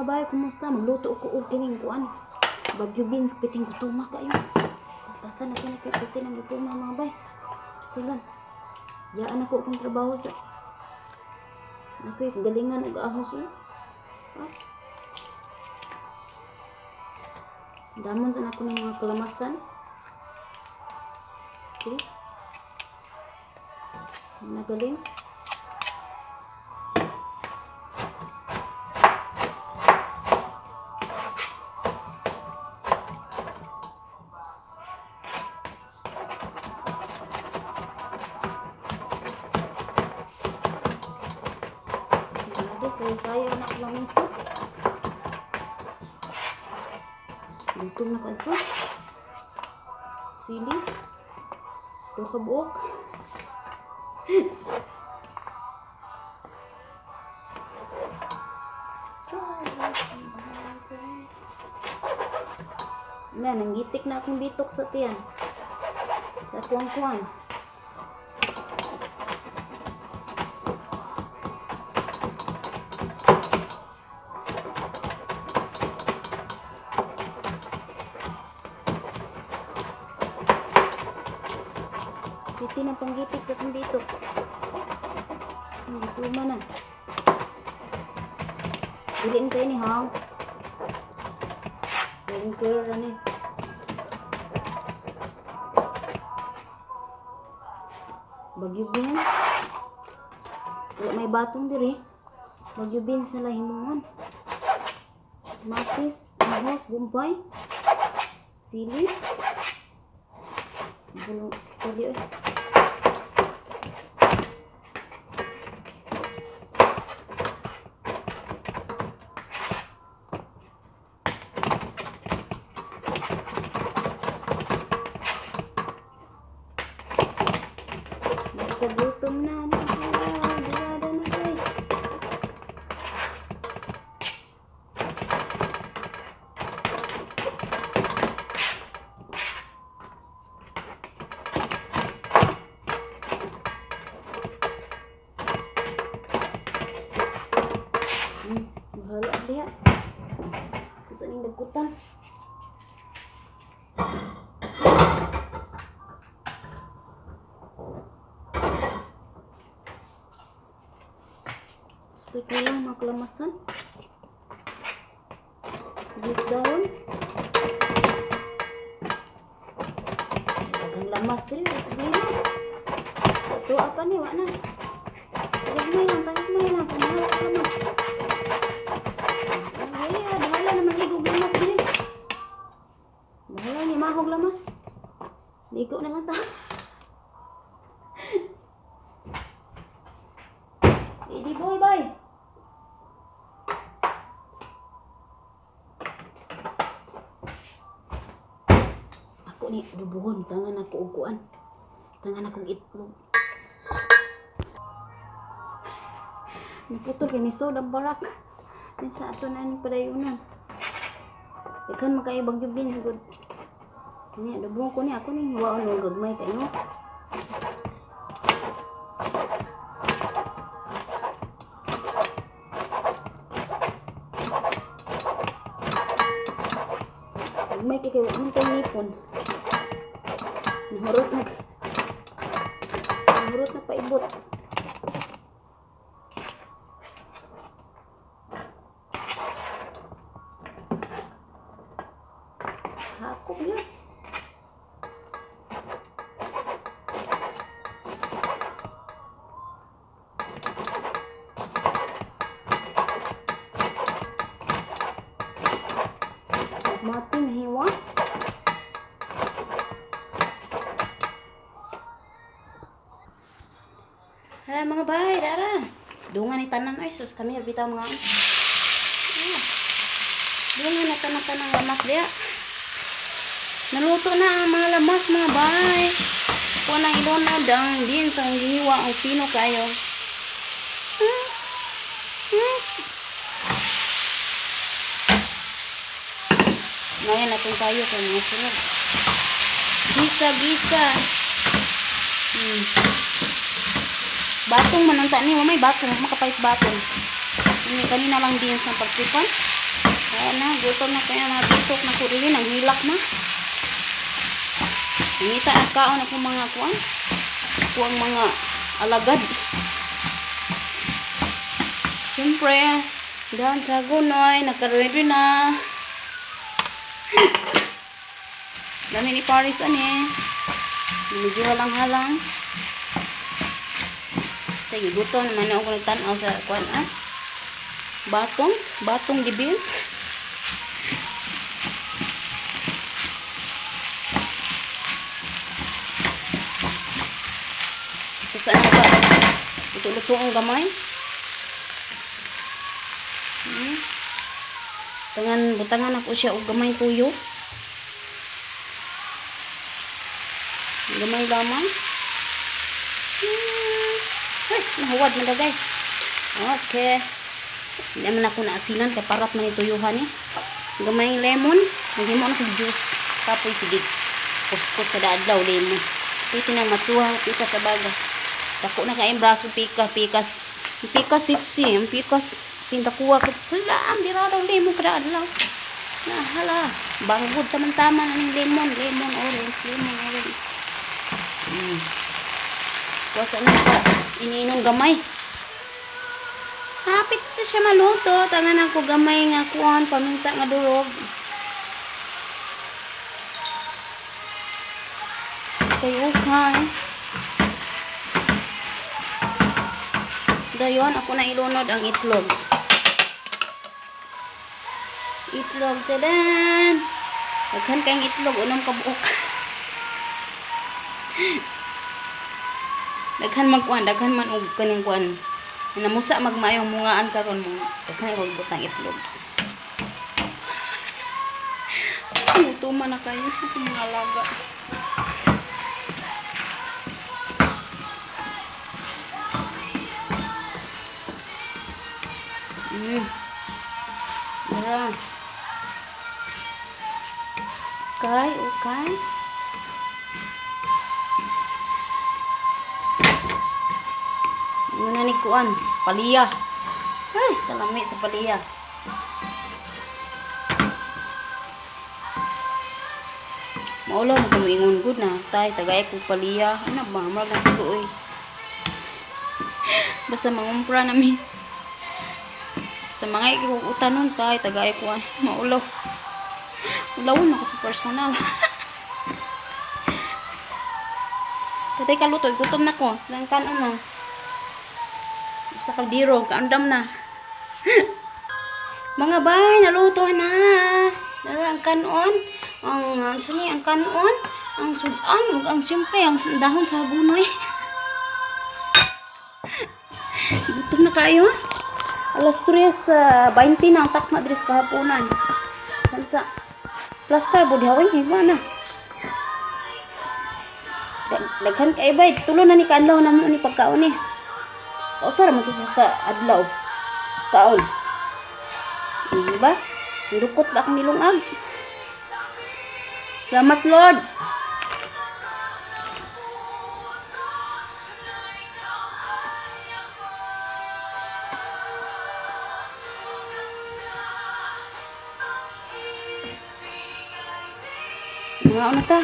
Mga bay, kumusta? Magluto ko og kining kuan. Bagyo beans, piting gutuma kayo. Paspasan na kini kay piting ang gutuma, mga bay. Pastilan. Yaan ako akong trabaho sa Ako galingan og ahos oh. Ah. Damon sa nako ng mga kalamasan. Okay. Nagaling. Grabe, sayo-sayo na ako lamisa. Gutom na ko ito. Sili. Duha ka buok. Na, nanggitik na akong bitok sa tiyan. Sa kuwang-kuwan. Piti ng panggitik sa akong bitok. Tuma na. Dili mo kayo ni ha? Yung girl na ni. Bagyo beans. Wala may batong diri. Bagyo beans na lang himuon. Matis, ahos, bumpay. Sili. Bulong, sili oy. Basta gutom na. Durada na kay. Bahala diha. Gusto ning dagkutan. Split na lang mga kalamasan. This down. Daghang lamas diri, problema. Sa tuwa pa ni, wa na. Tagagmay lang, tagagmay lang. Pamahala ka lamas. Ay, bahala naman ligog lamas diri. Bahala ni mahog lamas. Ligo na lang ta. Baby boy, bye. Ako ni dubuhon, tangan ako og kuan. Tangan akong itlog. Naputol kay ni ang barak. Yan sa ato na ni padayunan. Daghan man kayo bagyo bin gud. Ni dubuhon ko ni ako ni hiwaon og gagmay kayo. Gagmay kay kay wa man kay ngipon. Nahurot na. Nahurot na paibot. Hakop yun. Mati nahiwa. Hala mga bay, dara. Dungan ni tanan ay sus kami bitaw mga. Ah. Dungan na tanan-tanang lamas diya. Naluto na ang mga lamas, mga bay. Kuha nang ilunod ang beans ang gihiwa ang pino kayo. Ngayon natin tayo kay mga sunog. Gisa, gisa. Batong man ang ni, may batong, makapalit batong. Ini kanina lang beans ang pagtipan. Kaya na, gutom na kaya na bitok na ko rin, ang hilak na. Nangita ang kaon ako mga kuan. Ako ang mga alagad. Siyempre, dahon sa gunoy, nakaready na. Dami ni Paris ani. Medyo halang-halang. Sige, gutom naman ako nagtan-aw sa kuan ah. Batong, batong gibins. Ito saan ba? Ito luto ang gamay. Hmm. Tangan, butangan ako siya og gamay tuyo. Gamay lamang. Ay, nahuwad man dagay. Okay. Hindi naman ako naasinan kay parat man ituyuhan eh. Gamay lemon, naghimo na kog juice. Kapoy sige. Kuskus kada adlaw lemon. Piti nang matsuha, pikas sa baga. Dako na kay braso pika, pikas. Ang pikas sipsi, ang pikas pintakuha ko. Hala, ang bira daw lemon kada adlaw. Na hala, banggod taman-taman aning lemon, lemon orange, lemon orange. Wasa na ka iniinom gamay. Hapit na siya maluto. Tangan ako gamay nga kuan, paminta nga durog. Okay, okay. Dayon, ako na ilunod ang itlog. Itlog, tadan! Daghan kayong itlog, unom ka buok. Daghan man kuan, daghan man og kaning kuan. Namusa magmaayong mungaan karon mo. Daghan og butang itlog. Tuma na kayo akong mga alaga. Dara. Okay, okay. Muna ni kuan, paliya. Ay, kalami sa paliya. Maulaw mo kumuingon gud na. Tay, tagay ko paliya. Ano ba? Murag ang tulo oy. Basta mangumpra na mi. Basta mga utanon tay, tagay ko an. Maulaw. Ulawon ako sa personal. Katay kalutoy, gutom na ko. Lang kanon na. Sa kaldero, kaandam na. Mga bay, naluto na. Dara ang kanon, ang suni ang kanon, ang sudan, ug ang siyempre ang dahon sa gunoy. Gutom na kayo. Alas 3:20 na ang takna diri sa kahaponan. Sa plaster bud haway hiwa na. Daghan kay bay, tulo na ni kaadlaw na mo ni pagkaon ni. Kausa ra man sa ka adlaw. Kaon. Di ba? Nilukot ba akong nilungag? Salamat Lord. Mga ano ta?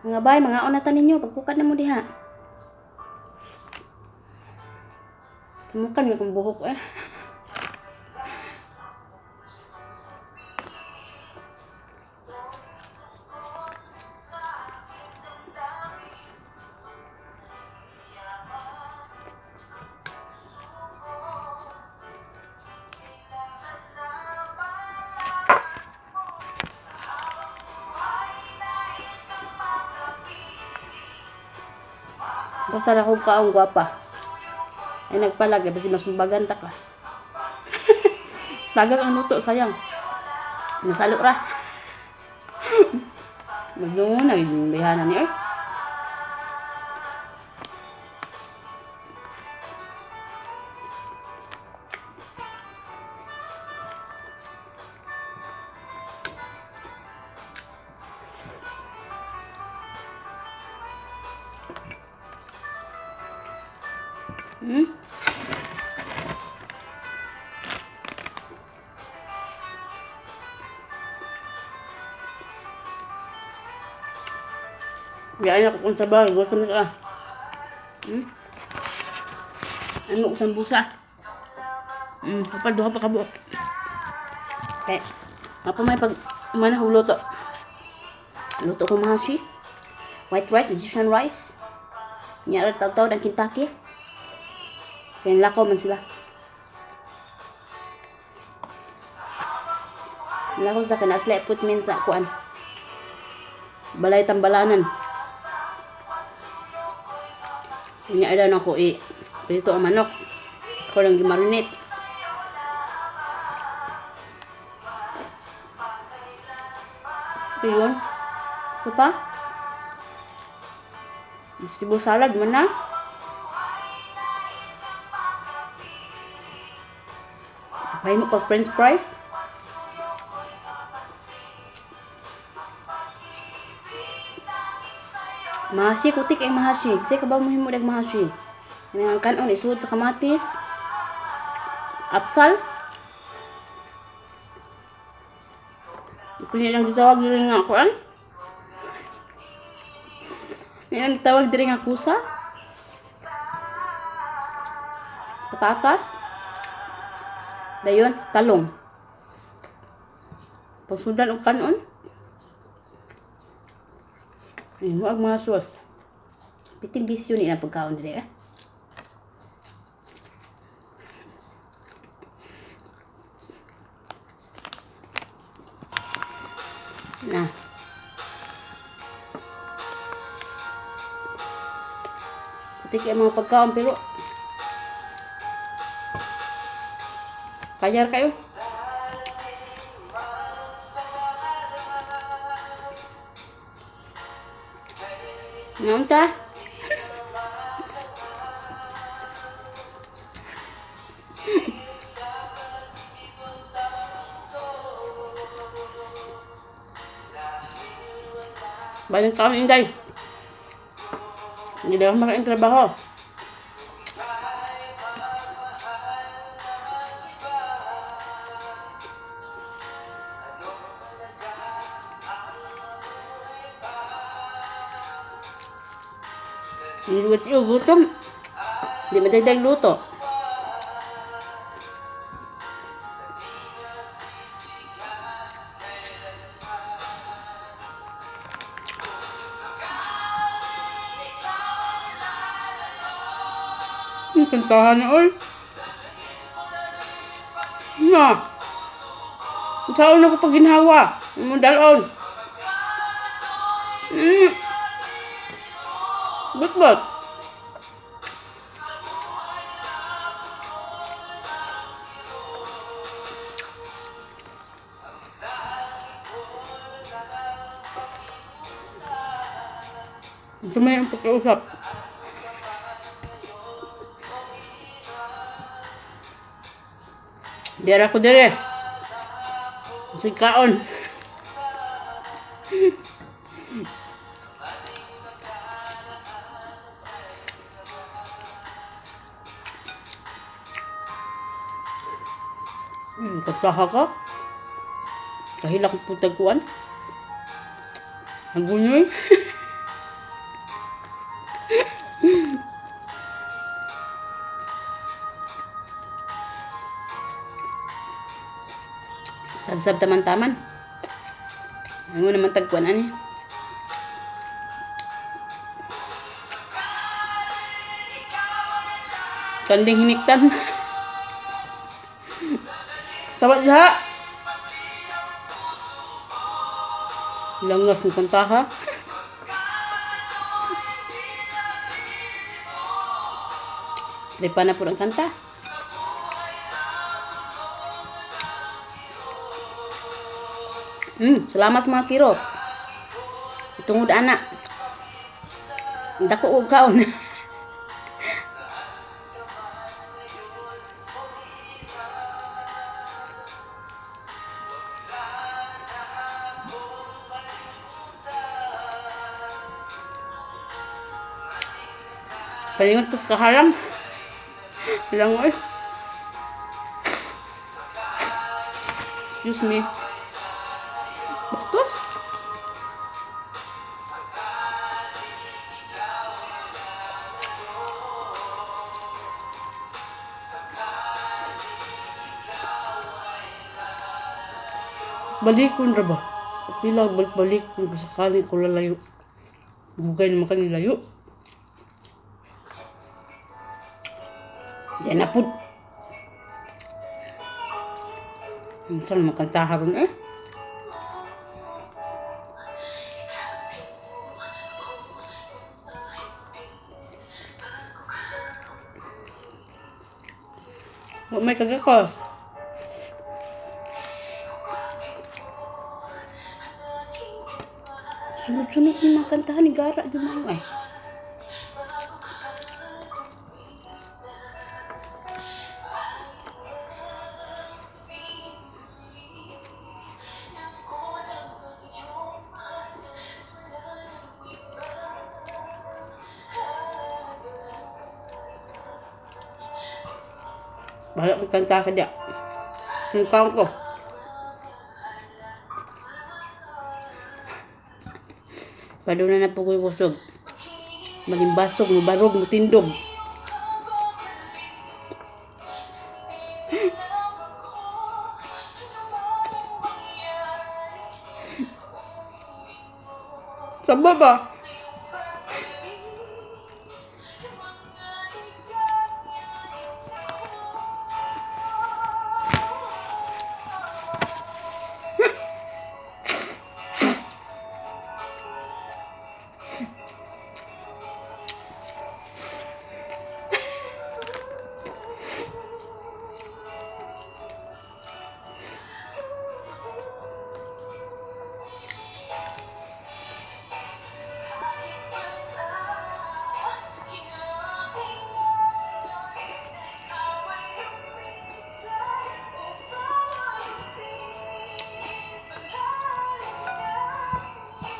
Mga bay, mga una ta ninyo, pagkukad na mo diha. Sumukan mo kong buhok eh. Basta na kong kaong gwapa. Ay nagpalag, eh, basi masumbagan ta ka. Tagag ang luto, sayang. Nasalo ra. Magdungo na, bayhanan ni eh. Diyan ako kung trabaho, gutom na ka. Ano ko sambusa? Kapag duha pa kabuok. Kay, mapa may pag mana luto. Luto ko mahashi. White rice, Egyptian rice. Nya ra tawtaw ang Kentucky. Kay lakaw man sila. Lakaw sa kana sila equipment sa kuan. Balay tambalanan. Nya ra na ko i prito ang manok. Ako lang gimarinate. Ito yun. Ito pa. Vegetable salad man na. Pay mo pag french fries. Mahashi, kutik ay mahashi. Kasi ka ba mo himo dag mahashi? Yan ang kanon, isuod sa kamatis. Atsal. Kunya lang gitawag diri nga kuan. Kunya lang gitawag diri nga kusa. Patatas. Dayon, talong. Pagsundan og kanon. Ay, mo ang mga sauce. Piting bisyo ni na pagkaon dire eh. Na. Pati kaya mga pagkaon pero kayar kayo. Ngayon ta. Balang kaon, Inday. Hindi daw makain trabaho. Hindi ko gutom. Hindi madagdag luto. Ang kantahan na, oy. Na. Saan ako pag ginhawa? Mo dalon. Bot-bot. Ito may ang pagkausap. Dere ako dere. Sig kaon. Kataha ka. Kahilak ang putag kuan. Hagunoy. Sabsab taman-taman. Ano naman tagkuan ani? Kanding hiniktan. Tawad diha. Langas ng kantaha. Tripa na po ang kanta. Salamat sa mga kiro. Tungod ana. Dako og kaon. Palingon ko sa kahalang. Langoy. Excuse me. Bastos. Balikon ra ba? Pila balik-balik kung sakali ko lalayo. Bugay naman kani layo. Di na pud. Unsa naman kantaha ron eh? Wa may kagakos. Sunod-sunod ni mga kantahan ni Gara di mo ay. Bahala kong kanta ka diya. Ang kaon ko. Paduna na po ko'y kusog. Malimbasog, mubarog, mutindog. Saba ba?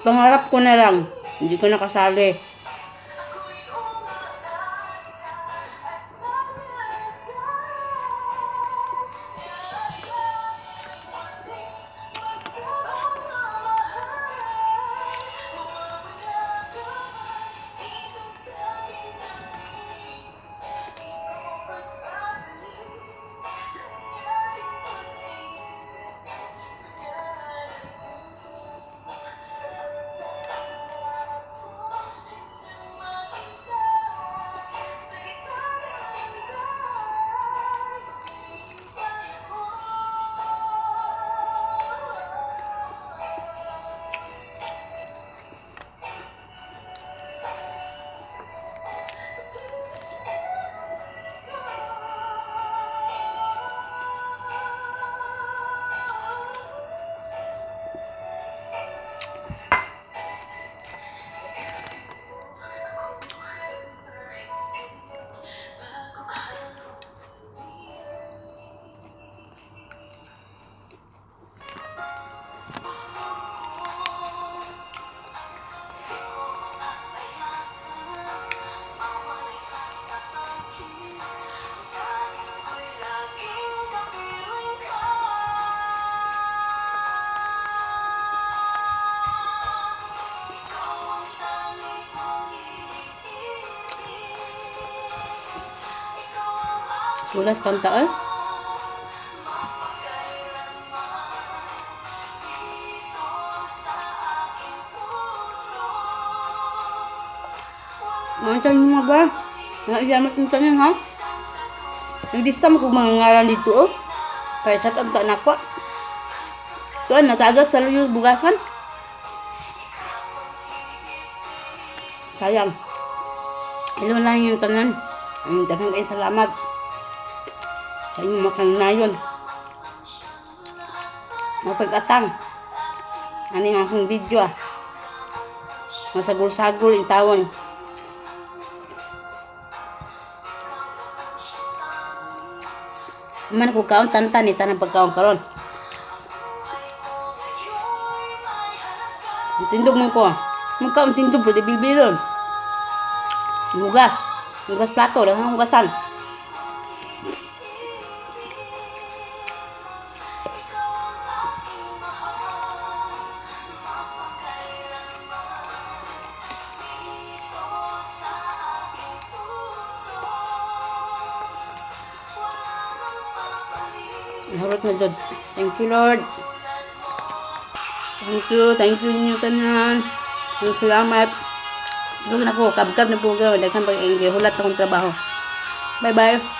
Pangarap ko na lang. Hindi ko nakasali. Sulas kanta eh. Mga tayo mga ba? Mga ng tanan ha? Nagdista mo kung mga ngaran dito oh. Kaya sa ang tanakwa. Tuan, natagat sa luyo bugasan. Sayang. Hello lang yung tanan. Ang daghang kayong salamat. Sa inyong mga Mapag-atang. Ano yung akong video ah. Masagol-sagol yung tawon. Man ko kaon tantan ni tanang pagkaon karon. Ang tindog man ko. Magkaon tindog pero di bilbilon. Hugas. Hugas plato, daghang hugasan. Nahurot na jud. Thank you, Lord. Thank you ninyo tanan. Salamat. Gusto na ko, kabkab na po ko. Daghan pag hulat akong trabaho. Bye-bye.